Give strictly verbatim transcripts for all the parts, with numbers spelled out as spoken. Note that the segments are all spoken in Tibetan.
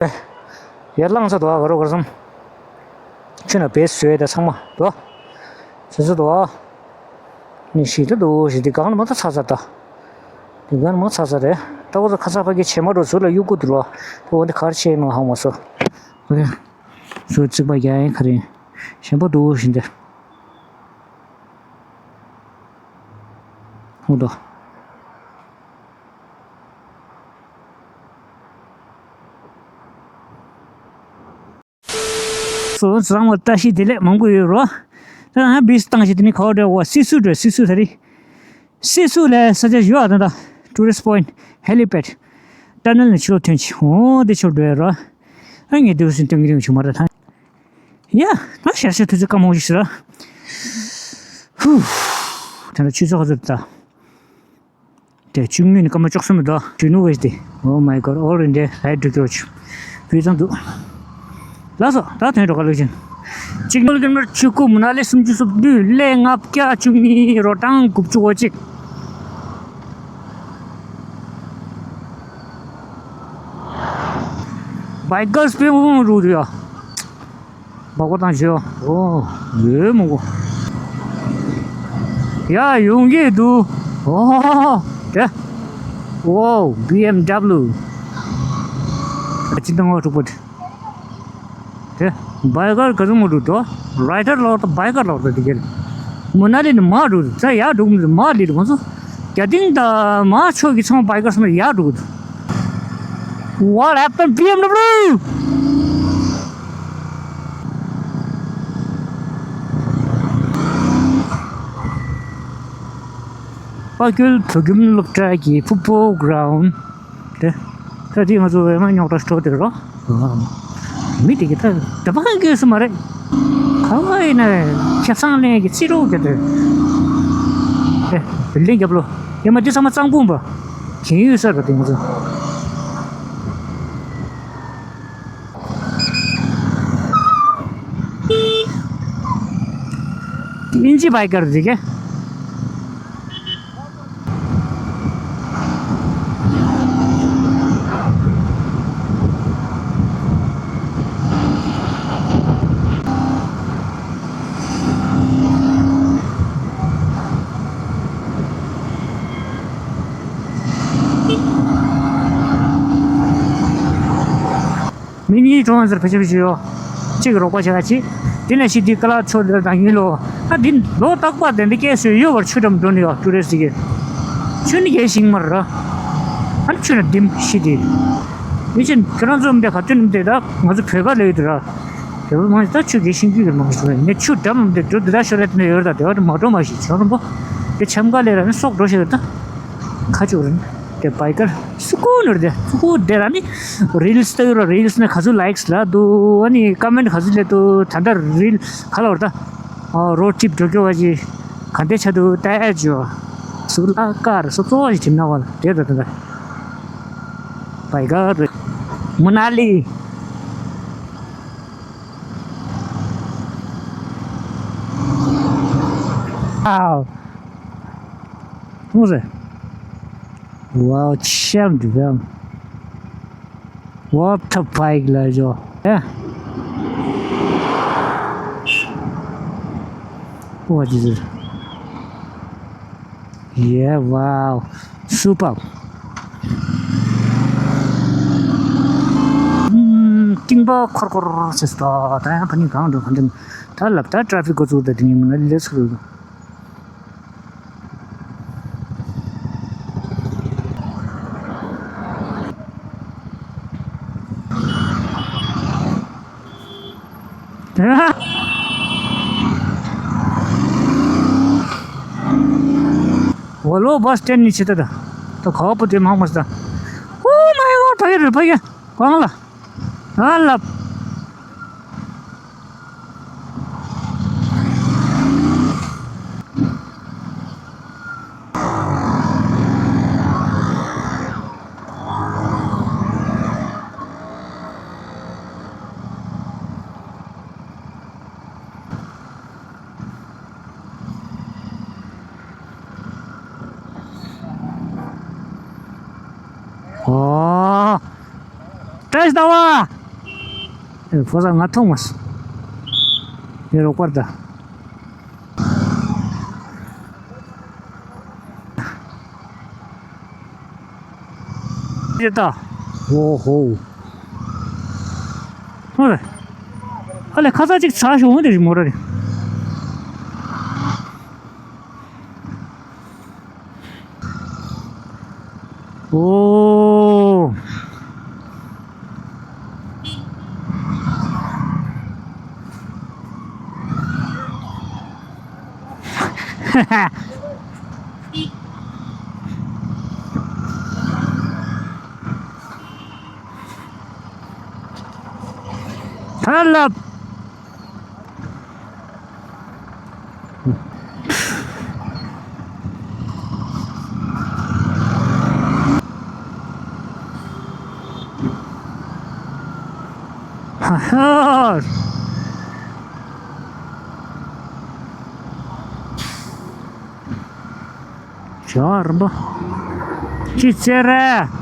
ཡར་ལངས་ས་འདུག་ཨ། ག་རོ་ག་རོ་སམ། ཆུ་ན་བེས་བཟོས་ད་ཚང་མ་འདུག་ཨ། བཟོས་ས་འདུག་ཨ། ནི་ཞིག་ད་འདུག་ཞིག་འདི་གང་ལ་མ་ད་ཚ་ཚ་ད། འདི་གང་ལ་མ་ཚ་ཚ་རེད། ད་འོ་ད་ཁ་ཚ་ཕ་གི་བྱེ་མ་འགྲོ་ཚུར་ལ་གཡུག་གུ་འདུག་ལོ། ད་འོ་འདི་གར་ཆེ་ནོ་ཧང་མ་སོ། ཚུར་རྩིག་པ་རྒྱག་ཡིན་ག་རེ་ཡིན། ཞེན་པ་འདུག་ཞིག་འདི། ཧུ་དོ། སོ་ཚང་མ་བཀྲ་ཤིས་བདེ་ལེགས་མང་པོ་ཡོད་རོ། ད་ང་བིས་བཏང་ཞིག་དེ་ནི་ཁོ་འདྲ་བ་སི་སུ་འདྲ་སི་སུ་ད་རི། སི་སུ་ལ་ས་ཆ་ཡོད་ཨ། ད་ད་ཊུ་རི་སི་ཊི་པོ་ཡིན་ཊི་ཧེ་ལི་པེཌ། ཊ་ནེལ་ནས་ཕྱི་ལོགས་ཐོན་ཅིག་འོ་དེ་ཕྱོགས་འགྲོ་ཡ་རོ། ཨ་ངས་དེ་བཟུང་སྟོན་གི་རིང་བྱུང་མ་རེད་ད། ཡ། ད་ཤར་ཤར་ཐུ་ཚོད་སྐར་མ་འོག་ཞིག་ཟེར། ཧུ། དེ་འདྲ་ཆུ་ཚོད་ག་ཚོད་ད། དེ་བཅུ་གཉིས་ནས་སྐར་མ་བཅུ་གསུམ་མི་འདུག Do you know where is the? Oh my God, all in there, right to go. བུད་ཙང་འདུག་ལགས་སོ། ད་ཐོན་འགྲོ་ག་ལོས་ཅན། གཅིག་ནོལ་ཀེམ་ར་ཆུ་ཁུག་མ་ན་ལི་སུམ་ཅུ་སོ་བདུན་གླེ་ལྔ་བརྒྱ་བཅུ་གཉིས་རོ་གྲངས་དགུ་བཅུ་གོ་གཅིག་བྷའི་ཀར་སི་པེ་འོང་རུ་རུ་ཡ། སྦག་སྦག་བཏང་བྱོས། ཨོ། ཡོད་མོ་གོ། ཡ་ཡོང་གི་འདུག་ཨོ། དེ། ཨོ། བི་ཨེམ་ཌབ་ལུ། ཅི་དང་ངོ་དྲུག་པོ་དེ། དེ། བྷའི་ཀར་ག་ཚོད་མོ་འདུག་དོ། རའི་ཌར་ལོག་དང་བྷའི་ཀར་ལོག་དང་དེ་གེ། མོ་ན་ལི་ནི་མ་འགྲོ་ད་ཡ་འགྲོ་གི་མ་ལི་རུ་ང་ཚོ། རྒྱ་ཏིང་དང་མ་ཆོག་གི་ཚང་བྷའི་ཀར་སོང་ན་ཡ་འགྲོ་གི་འདུག What happened, B M W? དཔའ་སྐྱོལ་བོད་ཁྱིམ་སློབ་གྲྭ་གི་ཕུཊ་བོལ་གྷི་རའུན་ཌི་དེ། ད་དེ་ང་ཚོ་ཝེ་མ་རྙོག་དྲ་སྤྲོ་དེར་རོ། མི་དེ་གི་ད་ད་པ་གང་སྐྱོལ་སུ་མ་རེད། ག་བ་ཡིན་ན་ཁེ་བཟང་ལེན་གི་རྩིས་རོགས་རྒྱབ་དེ། ཨེ། བིལ་ལིང་རྒྱབ་ལོ། ཡ་མ་དེ་ཚང་མ་གཙང་པོ་འབའ། གན་ཡོད་ས་ར་དེ་ང་ཚོ། དབྱིན་ཇི་བྷའི་ཀར་ཟིག་གེ། མི་གཉིས་གྲོངས་ཟེར་ཕལ་ཆེར་ཕལ་ཆེར་ཡོད། གཅིག་གི་རོགས་པ་བྱ་ག་ཅིག་དེ་ནས་ཤི་དེའི་ཀ་ལ་ཆོ་དེ་དང་ཡིན་ལོ། ཨ་དེ་ལོ་རྟག་པར་དེ་འདྲ་སྐྱེས་སོ་ཡོད་བར་ཆུ་འགྲམ་འགྲོ་ནི་ཡོད་ཊུ་རི་སི་ཊི་གི། ཆུ་ནི་རྒྱལ་ཞིང་མར་ར། ཨ་ཆུ་ན་ལྡིམ་ཤི་དེ། ཡོད་ཆེན་ཁྱེད་རང་ཚོ་འདི་ག་དུས་ནམ་དེ་ད་ང་ཚོ་བོད་པ་ལས་ཡོད་དུ་ར། དེ་བ་མང་ད་ཆུ་རྒྱལ་ཞིང་རྒྱུད་ཀྱི་མང་ཞིག་ནས་ཆུ་འགྲམ་འདི་འགྲོ་འདི་ད་ཤོར་རེད་དེ་ནས་ཡོད་ད་དེ་བ་མ་འགྲོ་མ་ཤི་ཆོ་རོམ་པོ། དེ་ཆམ་ག་ལས་ར་ནི་སྲོག་འགྲོ་ཤི་རེད་ད། ཁ་ཆུ་རིན། དེ་བྷའི་ཀར་སུ་ཀུ་ནུར་དེ་སུ་ཀུ་དེ་ར་ནི། རིལ་སི་ལྟ་ཡོད་ར་རིལ་སི་ནས་ག་ཚོད་ལའིག་སི་ལ་འདུག་ཨ་ནི་ཀ་མེན་ཊི་ག་ཚོད་སླེབས་འདུག་ད་ལྟ་རིལ་ག་ལ་བར་ད། ཨ་རོ་ཊིབ་འགྲོ་སྐྱོ་བ་ཅི། ག་འདྲ་ཆ་འདུག་ལྟ་ཡ་ཅོ། སུ་ལ་ཀར་སུ་གཙོ་བོ་ཞིག་བྱིན་ན་བ་ལ་དེ་ད་ད་ད། བྷའི་ཀར་རི། མུ་ན་ལི། ཨའོ། ཧུ་རེ། Wow, champ, champ. What a bike, la jo. Yeah. What is it? Yeah, wow. Super. ཨུམ། རྟིང་པ་འཁོར་འཁོར་ཟེར་སོ། ད་ཡང་ཕ་ནི་གང་འགྲོ་གང་འགྲོ། ད་ལབ་ད་ཊ་ར་ཕིག་འགོ་བཙུགས་ད་དེ་ནི་མུ་ན་ལི་ལས་ཚུར། ཝོལ་ཝོ་བྷ་སི་སི་ཊེན་ཌི་ནས་ཕྱི་ད་ད། ད་ག་པོ་དེ་མང་མ་སི་ད། Oh my God, ཕ་གི་རེད་ཕ་གི། གང་ལ། ཨ་ལབ། ཨོ། བཀྲ་ཤིས་ལྟ་བ། ཨེ། ཕོ་གསར་ང་མཐོང་མ་སོང་། ངའི་རོགས་པར་ད། ཅེ་ད། ཨོ་ཧོ། ཧོ་རེ། ཨ་ལེ། ཁ་ཚ་ཅིག་ཚ་ཞོག་འོང་དེ་རི་མོ་ར་རེ། ཨོ། ཐར་ལབ། ཧ་ཧ། ཞོར་པོ། ཅི་ཚེ་རེ།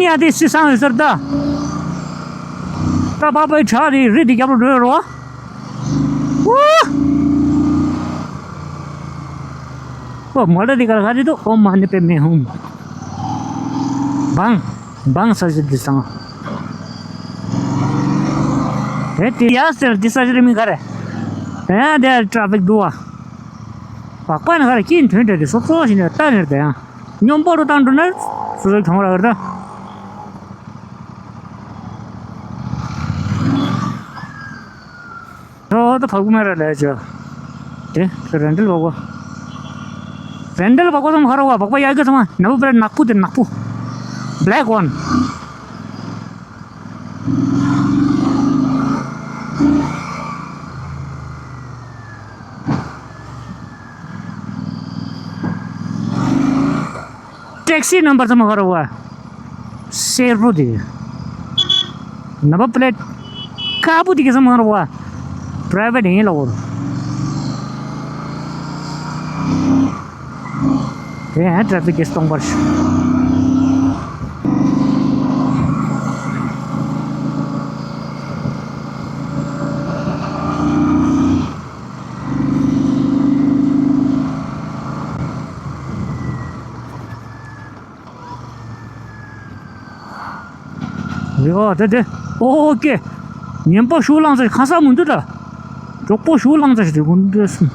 ནི་ཨ་དེ་སི་སང་ཡོད་ཟེར་ད། ད་པ་པའི་ཁྲག་རི་རི་དེ་རྒྱབ་ལ་འགྲོ་ཡོད་རོ། ཨོ། ཨོ་མ་ལ་དེ་ག་ལ་ག་རེ་འདུག་ཨོ་མ་ནི་པེ་མེ་ཧུམ། བང་། བང་ས་ཞིག་འདི་སང་། དེ་དེ་ཡ་ཟེར་འདི་ས་ཞིག་རེ་མི་ག་རེ། ཡ་དེ་ཏྲ་ཕིག་འདུག་བ། བག་པ་ནི་ག་རེ་ཀྱིན་ཐོན་འདྲ་དེ་སོ་སོ་ཞིག་ནས་ལྟ་ནས་དེ་ཡང་། སྙོམས་པོ་རུ་བཏང་འགྲོ་ན་སོ་སོའི་གྱོང་རག་རེད་ད། ཨོ་ད་བག་པ་མེད་ར་ལས་ཅོ། དེ་རེན་ཌལ་བག་པ། རེན་ཌལ་བག་པ་ཚང་མ་ཁ་རོག་བ་བག་པ་ཡག་གི་ཚང་མ་ནག་པོ་པེ་ར་ནག་པོ་དེ་ནག་པོ། Black one། ཊེག་སི་ནམ་བར་ཚང་མ་ག་རེ་བ། སེར་པོ་དེ། ནམ་བར་པི་ལེཊ་དཀར་པོ་དེ་ག་ཚང་མ་ག་རེ་བ། པི་རའི་ཝེཊ་ཡིན་ལབ་དགོས། དེ་ཡང་ཊེ་ཕིག་གི་སྟོང་པར་ཞུ། ཡོ་དེ་དེ། ཨོ་ཀེ། ཉན་པོ་ཞུ་ལང་ཚ་ཁ་ས་མུ་འདུ་ད། གྲོགས་པོ་ཞུ་ལང་ཚ་ཞིག་དེ་ཀུན་འདྲེས་སུ།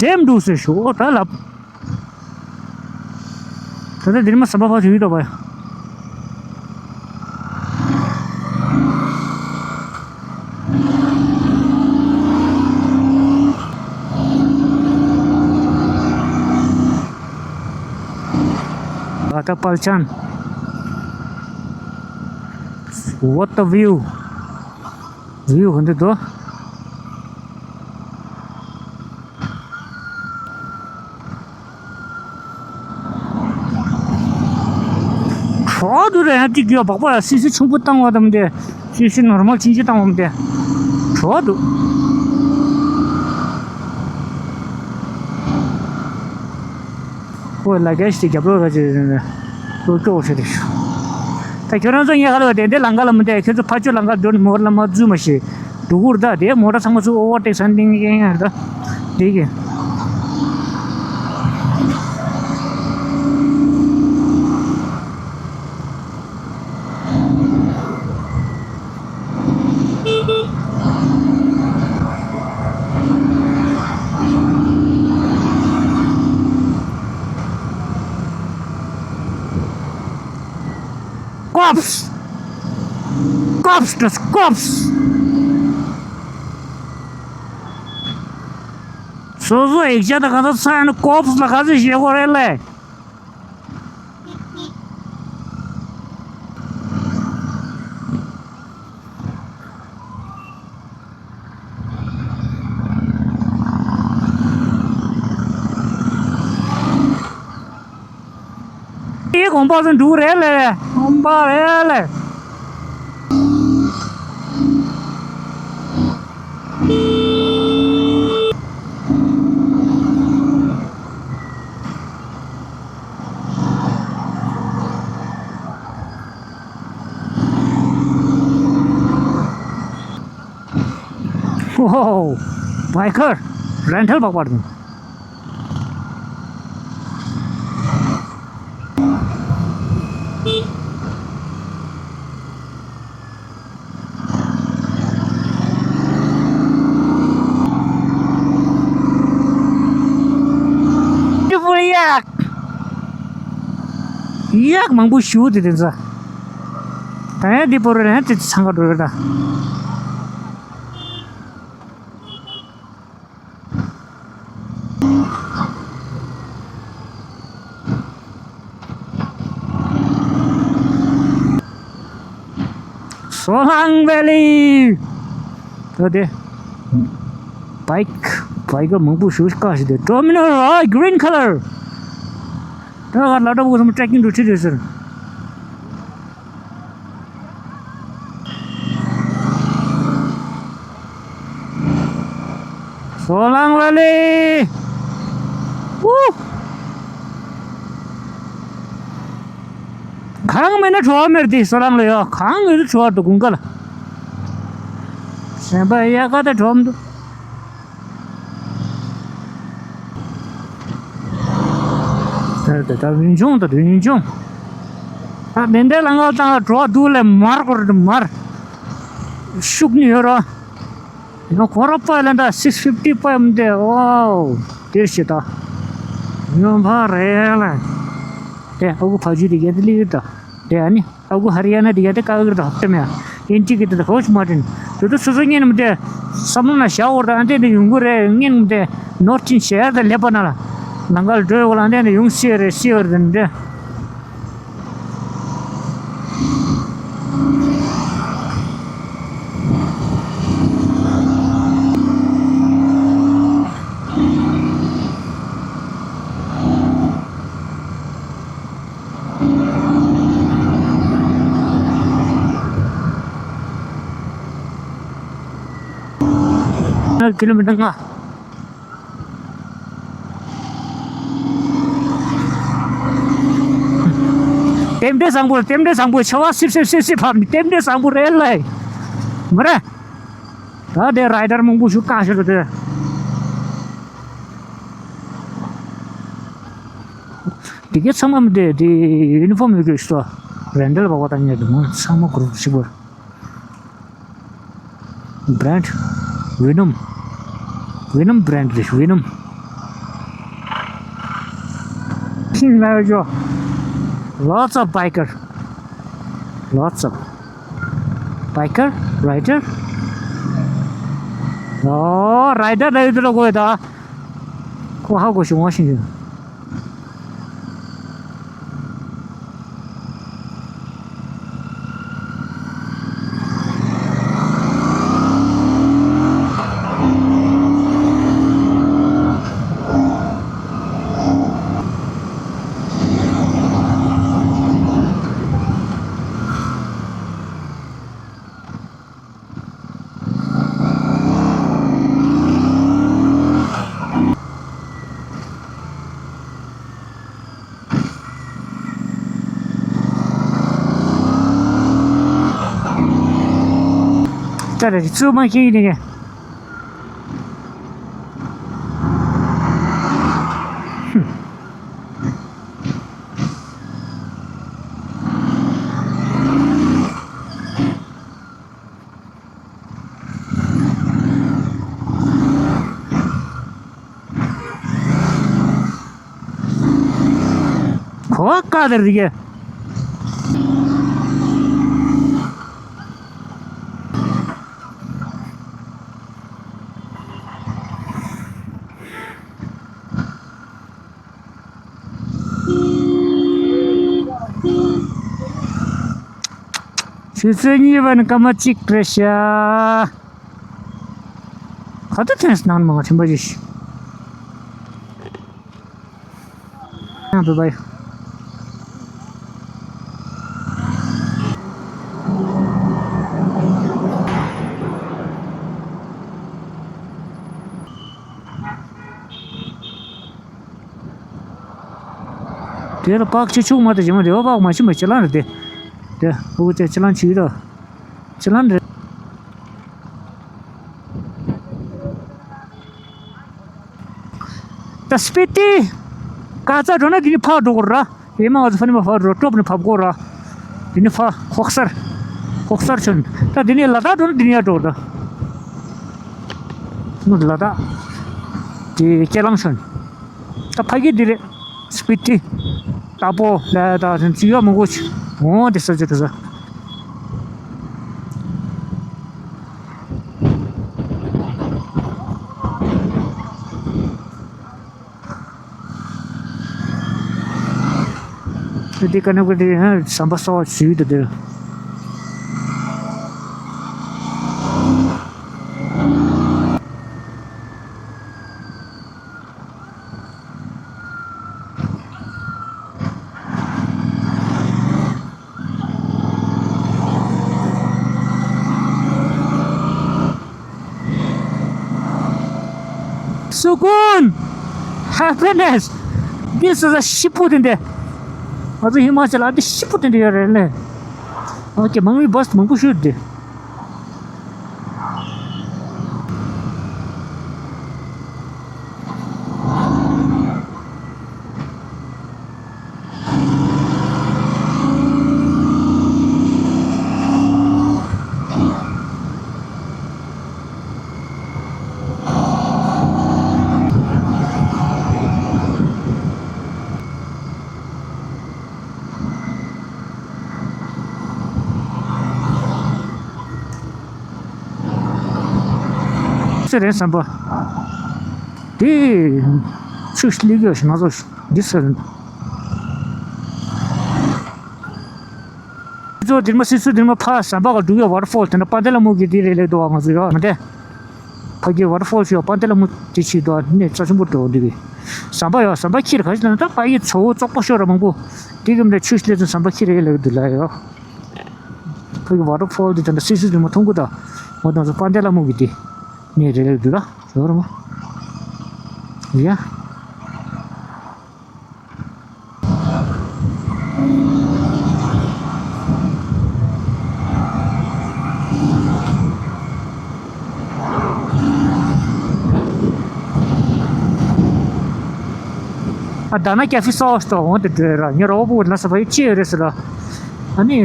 འདེམ་འདུག་སེ་ཞུ་ཨོ་ད་ལབ། ད་ལྟ་འདིར་མ་ཟམ་པ་ཕར་ཞུ་ཡི་འདུག་བ། ཨ་ད་པལ་ཅན། What the view? View ཧོན་དེ་དོ། གྲོགས་འདུག་རེད་ཡང་ཏིག་ཡོད་བག་པ་སི་སི་ཆུང་པོ་བཏང་བ་དམ་དེ། སི་སི་ནོར་མལ་ཆིན་ཆིན་བཏང་བ་དམ་དེ། གྲོགས་འདུག་ཁོས་ལ་རྒྱ་ཞིག་རྒྱབ་རོགས་ར་ཅེས་རེད་ལོ་ཀྱོག་ཆེ་རེད་ཤོ། ད་ཁྱོད་རང་ཚོ་ངས་ཁ་ལོ་དེ་འདྲའི་ལང་ཀ་ལ་མི་བསྡད། ཁྱོད་ཚོ་ཕ་ཆོས་ལང་ཀ་འགྲོ་ནས་མོར་ལ་མ་འཛུལ་མ་ཤེས། འགྲོ་གུར་ད་དེ་མོ་ཊ་ཚང་མ་ཚུར་ཨོ་ཝར་ཊེག་སན་ཏིང་ཡང་ཡང་ད་དེ་གི། Cops! Cops! Das Cops! སོ་སོ་ཡིག་ཆ་དང་གང་ཚང་ཚང་ཡང་ན་ཀོབ་སི་ལ་ག་ཚོད་བཤད་དགོས་རེད་ལས། ཡེ་གོང་པ་ཚོ་འགྲོ་གི་རེད་ལེ། གོང་པ་རེད་ལེ། Wow, biker rental པགས་པ་རེད། གཡག་མང་པོ་ཞུ་དེ་དེ་ཚོ། ད་ཡང་འདི་པོ་རེད་ན་དེ་ཚང་ག་འགྲོ་རེད་ད། སོ་ལང་ཝེ་ལི། ད་དེ། བའིཀ་བའིཀ་མང་པོ་ཞིག་བཀག་ཞིག་དེ། ཊར་མི་ནལ་ཨ་གི་རིན་ཁ་ལར། ད་ག་ལ་འདྲ་པོ་སོང་ཊེ་རེག་ཀིང་འགྲོ་ཁྲིད་རེད་ཟེར། སོ་ལང་ཝེ་ལི། ཨུ། གངས་མེད་ན་བྲོ་བ་མེད་དེ། སོ་ལང་ལ་ཡོད། གངས་ཡོད་དུས་བྲོ་བ་འདུག་དགུན་ཁ་ལ། གཞན་པ་ཡག་ག་དེ་བྲོ་བ་མི་འདུག་ད་ད་ད་ཡུན་ཆུང་ད་ཡུན་ཆུང་། ད་དེ་འདྲའི་ལམ་ཁ་བཏང་ལ་བྲོ་བ་འདུག་ལས་མར་གོ་རེད་མར། ཤུགས་ནི་ཡོད་ར། ཡང་ཁོ་ར་པ་ལ་འདྲ་six fifty པ་མི་འདྲ། ཨོ་དེར་ཤི་ད། ཡོང་བ་རེད་ལ། དེ་ཨ་ཁུ་ཕ་ཇུ་དེ་ག་དེ་ལི་ཡོད་ད། དེ་ཨ་ནི་ཨ་ཁུ་ཧ་རི་ཡ་ན་དེ་ག་དེ་ཀ་ཨ་ཁུ་ད་ཧོབ་ཏེ་མེ་ཨིན་ཅི་གི་དེ་ཧོ་ཤི་མ་ཏིན། དེ་དུ་སོ་སོ་ངན་མི་འདྲ། བསམ་བློ་ན་བཞག་འོར་ད་ཨ་འདྲ་འདྲ་ཡོང་གི་རེད། ངན་མི་འདྲ། ནོར་ཅིན་ཤེར་དེ་ལེབ་པ་ན་ལ། ལང་ཀ་ལ་འགྲོ་ཡོད་ག་ལ་ཨ་འདྲ་འདྲ་ཡོང་སི་རེད་སི་ཡོད་རེད་འདྲ། ཀི་ལོ་མི་ཊར་ལྔ། རྟེན་འབྲེལ་བཟང་པོ། རྟེན་འབྲེལ་བཟང་པོ། ཆེ་བ་སིབ་སིབ་སིབ་སིབ་ཕབ་ནས་རྟེན་འབྲེལ་བཟང་པོ་རེད་ལ། མ་རེད། ད་དེ་རའི་ཌར་མང་པོ་ཞིག་བཀག་ཤོར་དེ། དེ་གའི་ཚང་མ་མི་དེ་དེ་ཡུ་ནི་ཕོམ་ཡོད་དགོས་སོ། རེན་ཊལ་པགས་པ་དང་ཉེ་དུ་མ་ཚང་མ་གུ་རུབ་གཅིག་པར། བྷི་རན་ཌི། ཝི་ནམ། ཝི་ནམ་བྷི་རན་ཌི་རེད། ཝི་ནམ། ཤིང་ལ་ཡོད་ཅོ། Lots of biker. Lots of biker, rider. ཨོ་རའི་ཌར་ལ་ཡོད་དུ་ལ་གོ་ཡོད་ད། ཁོ་ཧ་གོ་ཤི་ཝང་ཤིང་ཡོད། ད་རེ་ཚུར་མ་ཤེས་ནས། གོ་བ་བཀག་དེར་རིགས། ཆུ་ཚོད་གཉིས་པ་ནི་སྐར་མ་གཅིག་རེད་ཤག་ག་དུས་ཐོན་སྣང་མ་ང་ཁྲིམས་པ་ཞིག་ཡང་བོད་པ་ཡོད། དེ་ལ་པག་ཆེ་ཆུང་མ་དང་ཇི་མ་རེད་པ། པག་མ་ཆེ་མ་ཆེ་ལང་རེད་དེ། དེ་ཕྲུ་གུ་ཆེ་ཆེ་ལང་ཆེ་ར། ཆེ་ལང་རེད། ད་སྤི་ཏི། ཀ་ཙ་འགྲོ་ན་དེ་ནི་ཕར་འགྲོ་དགོས་ར། ཨེ་མ་ང་ཚོ་ཕ་ནི་མ་ཕར་འགྲོ་ཀྲོབ་ནི་ཕབ་དགོས་ར། དེ་ནི་ཕར་ཁོག་སར། ཁོག་སར་ཆོན། ད་དེ་ནི་ལ་དྭགས་འགྲོ་ན་དེ་ནི་ཡར་འགྲོ་ར། ནུ་ལ་དྭགས། དེ་ཀེ་ལང་ཆོན། ད་ཕ་གི་འདི་རེད། སྤི་ཏི། ཏ་པོ་ལ་ད་ཅི་ཡོད་མང་པོ་ཅི། འོང་དེ་ས་ཅི་དེ་ས། འདི་ཀ་ནེ་ཀ་འདི་ཧ་ཟམ་པ་སོགས་ཞུས་འདུག་འདིར། སུ་ཀུན། Happiness། འདི་སུ་ས་ཤི་པོ་དེ་འདི། ང་ཚོ་ཧི་མ་ཅལ་ཨ་འདི་ཤི་པོ་དེ་འདི་ཡོད་རེད་ལེ། ཨོ་ཀེ། མང་མི་བས་མང་པོ་ཤོད་དེ། ཚེ་རིང་བསམ་པ། དེ་ཆུ་སླེབས་ཡོད་ཞིག་ང་ཚོ་འདི་ཟེར། ཚོ་འདིར་མ་སི་སུ་འདིར་མ་ཕ་ཟམ་པ་ག་འགྲུག་ཡོད། ཝ་ཊར་ཕོལ་དེ་འདྲ་པན་དེ་ལ་མུ་གི་འདི་རེད་ལེགས་འདུག་བ། ང་ཚོ་ཡོད་མ་འདྲེ། ཕ་གི་ཝ་ཊར་ཕོལ་ཞིག་ཡོད། པན་དེ་ལ་མུ་དེ་ཆི་འདུག་ནས་རྩ་ཆེན་པོ་འགྲོ་འདི་གི་ཟམ་པ་ཡོད། ཟམ་པ་ཁྱེར་ག་ཞིག་ལ་ད་ཕ་གི་ཚོ་བོ་བཙོག་པོ་ཤོར་ར་མང་པོ་དེ་གི་མ་འདྲེ་ཆུ་སླེབས་ཚུན་ཟམ་པ་ཁྱེར་རེད་ལེགས་འདུག་ལ་ཡོད། ཕ་གི་ཝ་ཊར་ཕོལ་འདི་ད་ལྟ་སི་སི་འདི་མ་མཐོང་གི་ད། ངོ་དང་ཚོ་པན་དེ་ལ་མུ་གི་འདི་ནས་རེད་ལེགས་འདུག་ལ་ཡོད་ར་མ། ཡ། ཨ་ད་ན་ཀེ་ཧྥེ་སོགས་ཤིག་འོང་དེ་འགྲོ་ར། ཉེ་རོགས་པོ་ལ་ས་བ་ཡི་ཅི་ཡོད་རེད་ཟེར་ར། ཨ་ནི།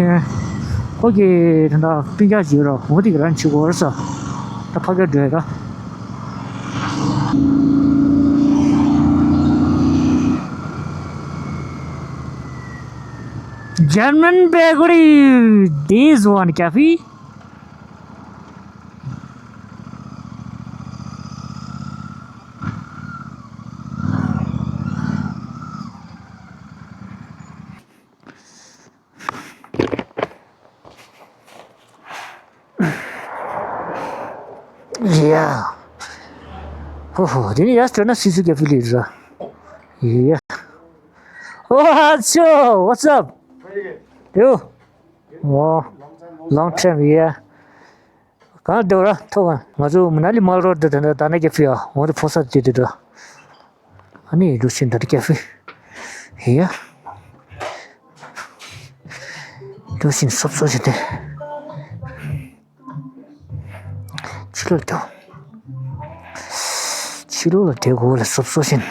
ཁོ་གི་ད་ལྟ་སྤུན་ཀྱག་ཅིག་ཡོད་ར། འོང་དེ་གི་རང་བྱེད་དགོས་རེད་ས། ད་ཕ་གི་འགྲོ་ར། German bakery, this one cafe. Yeah. ཧོ་ཧོ། དེ་ནི་ཡར་སྤྲོད་ན་སི་སུ་ཀེ་ཧྥེ་ལི་ར། Yeah. Oh, Acho, what's up? Yo. Oh, long time, yeah. གང་འདྲ་བོ་ར་ཐོག་ང་ཚོ་མ་ན་ལི་མལ་རོ་ཌི་དེ་འདྲ་ད་ན་ཀེ་ཧྥེ་ཡ་འོང་དེ་ཕོ་ས་དེ་དེ་འདྲ། ཨ་ནི་འགྲོ་ཤིན་ད་ཀེ་ཧྥེ་ཡ། འགྲོ་ཤིན་སོབ་སོབ་བྱས་ཏེ། ཕྱི་ལོགས་དེ། ཕྱི་ལོགས་ལ་དེ་གོ་ལ་སོབ་སོབ་བྱས།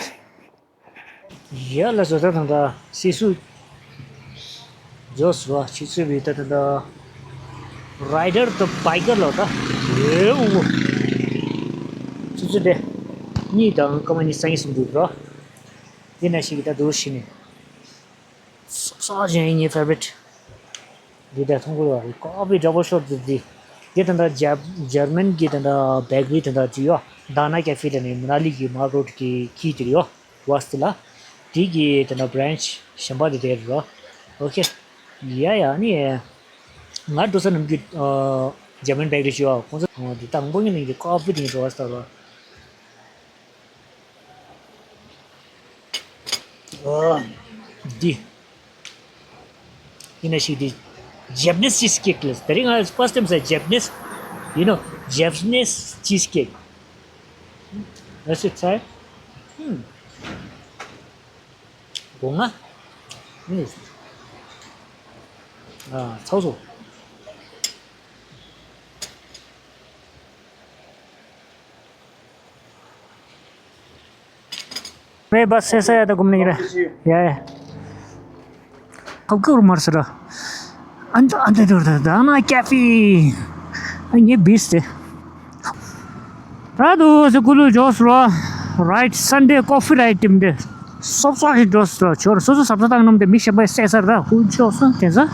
ཡ་ལ་བཟོ་ལྟ་དང་ད་སི་སུ་ཇོས་བ་ཆུ་ཚོད་བི་ད་ད་ད་རའི་ཌར་དང་བྷའི་ཀར་ལ་ད་ཡེ་འུ་ཆུ་ཚོད་དེ་གཉིས་དང་སྐར་མ་གཉིས་སང་ཉིན་སུམ་འདུག་ར། དེ་ན་ཞིག་གི་ད་འདུག་ཤི་ནི། ས་ཞིང་ངའི་ཕེ་ཝ་རིཊ། འདི་ད་མཐོང་གི་རེད་བ། ཀོ་ཕི་ཌབ་ལ་ཤོཊ་འདི། འདི་ད་ལྟ་ཇར་ཇར་མན་གྱི་ད་ལྟ་བེ་ཀ་རི་ད་ལྟ་ཅི་ཡོད། ད་ན་ཀེ་ཧྥེ་ད་ནི་མ་ན་ལི་གི་མལ་རོ་ཌི་གི་ཁྱི་དེ་ཡོད་ཝེ་སི་ཊི་ལ། དེ་གི་ད་ལྟ་བྷ་རན་ཆི་གཞན་པ་དེ་དེ་རེད་བ། ཨོ་ཁེ། ཡ་ཡ་ནི། ང་འགྲོ་ས་ནམ་རྒྱུན་ཇར་མན་བེ་ཀ་རི་ཞུ་བ་ཁོང་ཚོ་འདི་ད་དངོས་པོ་ཉིད་ནས་ཀོ་ཕི་དེ་ཉིད་འགྲོ་བ་ས་རེད་བ། འདི། ཡིན་ན་ཞིག་འདི། Japanese cheesecake ལ། དེ་རིང་ང་first time ཟ་Japanese, you know, Japanese cheesecake. Let's try. Hmm. སྒོ་ང་། ཨ་ཚ་བོ་ཚོ། ངས་བ་སེ་ས་ཡ་ད་གོམ་ནི་རེད། ཡ་ཡ། ཁབ་ཀུར་མར་སི་ར། ཨན་ཏ་ཨན་ཏ་དུར་ད་ད་ན་ཀ་ཧྥེ། ཨ་ངའི་བིས་ཏེ། ར་དུ་སི་ཀུ་ལུ་ཇོས་རོ། རའིཊ་སན་ཌེ་ཀོ་ཕི་རའིཊ་ཊིམ་ཏེ། སོབ་སོ་ཞིག་འགྲོ་སི་རོ་ཆོར་སོ་སོ་སབ་ས་བཏང་ནམ་དེ་མི་ཤེས་པའི་སེ་སར་ད་ཧུ་ཆོག་སོ་དེ་ས།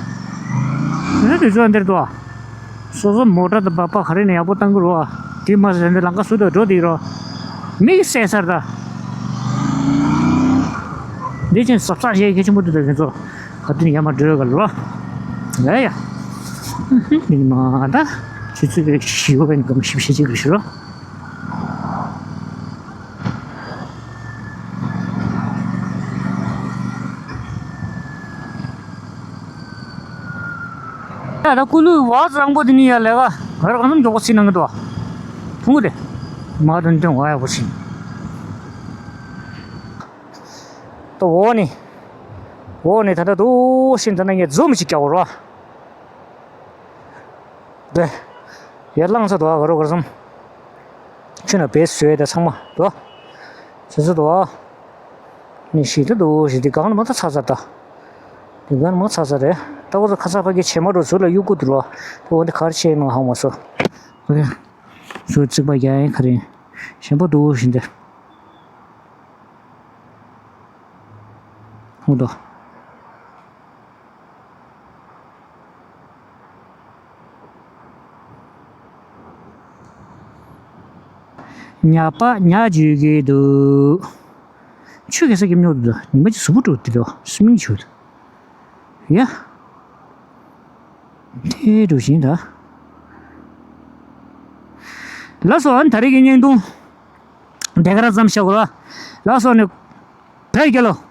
ར་དུ་ཇོ་འདིར་དུ། སོ་སོ་མོ་ཊ་དང་པ་པ་ག་རེ་ནས་ཡག་པོ་བཏང་གི་རོ། དེ་མ་ཟད་འདི་ལམ་ཁ་སུ་དུ་འགྲོ་དེ་རོ། མིག་གསལ་སར་ད། འདི་ཅན་ཟབ་ཟབ་ཞེས་གལ་ཆེན་པོ་འདུག་ད་ཁྱེད་ཚོ། ག་དུས་ཡར་མར་འགྲོ་ག་ལོ། ཡ་ཡ། འདི་མ་ད། ཆུ་ཚོད་བཞི་བ་ནི་གམ་བཞི་བཞི་གཅིག་རེད་ཤི་རོ། ད་ད་ཀུ་ལུ་བ་བཟང་པོ་དེ་ནི་ཡ་ལས་ཀ་ང་རང་གང་འཛོམས་མགྱོགས་པོ་ཕྱིན་གནང་གི་འདུག་ཕུང་གི་རེད། མ་དོན་དོན་བ་ཡག་པོ་ཕྱིན། ད་འོག་ནས། འོག་ནས་ད་ལྟ་འདུག་ཕྱིན་ད་ན་ངས་འཛུམ་ཞིག་རྒྱག་དགོས་རོ། དེ། ཡར་ལངས་ས་འདུག་ག་རོ་གར་སོང་། ཆུ་ན་བེད་བཟོས་ད་ཚང་མ་འདུག་བྱེད་ས་འདུག་ནི་ཞིག་ད་འདུག་ཞིག་འདི་གང་ལ་མ་ད་ཚ་ཚ་ད། འདི་གང་ལ་མ་ཚ་ཚ་རེད། ད་འོ་ད་ཁ་ཚ་ཕ་གི་བྱེ་མ་འགྲོ་ཟུར་ལ་གཡུག་གུ་འདུག་ལོ། ད་འོ་འདི་གར་ཆེ་ནང་ཧ་མ་སོ། ཨོ་ཡ། ཟུར་རྩིག་པ་རྒྱག་ཡན་ག་རེ། ཞེན་པོ་འདུག་ཞིག་འདི། ཧུ་དོ། ཉ་པ་ཉ་འཇུས་ཀྱི་འདུག་ཆུ་གེ་ས་ཀྱི་སྨྱོ་འདུག་ཉི་མ་གཅིག་གཟུགས་པོ་འགྲོ་དེ་འདུག་སྨིན་ཆུ་ཡ། དེ་འགྲོ་བཞིན་ད། ལགས་སོ། ཨ་ནི་ད་རེས་ཀྱི་བརྙན་ཐུང་དེ་ག་རང་ཙམ་བཞག་གོ་ལ། ལགས་སོ་ནི། བོད་རྒྱལ་ལོ།